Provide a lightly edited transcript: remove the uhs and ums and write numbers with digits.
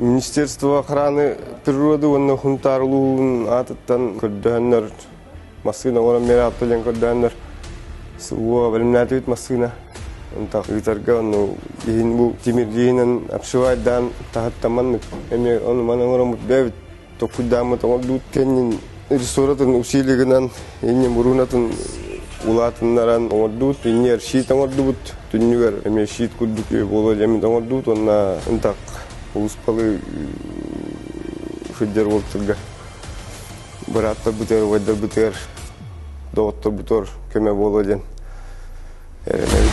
Министерство охраны природы уонна Хунтаар улууһун аатыттан көрдөһөннөр массыына оҥорон биэрэ диэн көрдөһөннөр СВО бэлэмнээтибит массыына. Онтон ыытарга ону иһин бу тимирдиинэн обшивайдаан таһыттамманнык эмиэ ону маны оҥороммут бэйэбит толкуйдааммыт оҥордубут кэннин режиссуратын усилигынан иннин буруунатын улаатыннаран оҥордубут иннигэр щит оҥордубут түннүгэр эмиэ щит курдук буолуо диэммит оҥордубут уонна ынтах улуспалы сылдьар уолтарга бырааттарбытыгар убайдарбытыгар доҕотторбутугар көмө буолуо диэн эрэнэбит.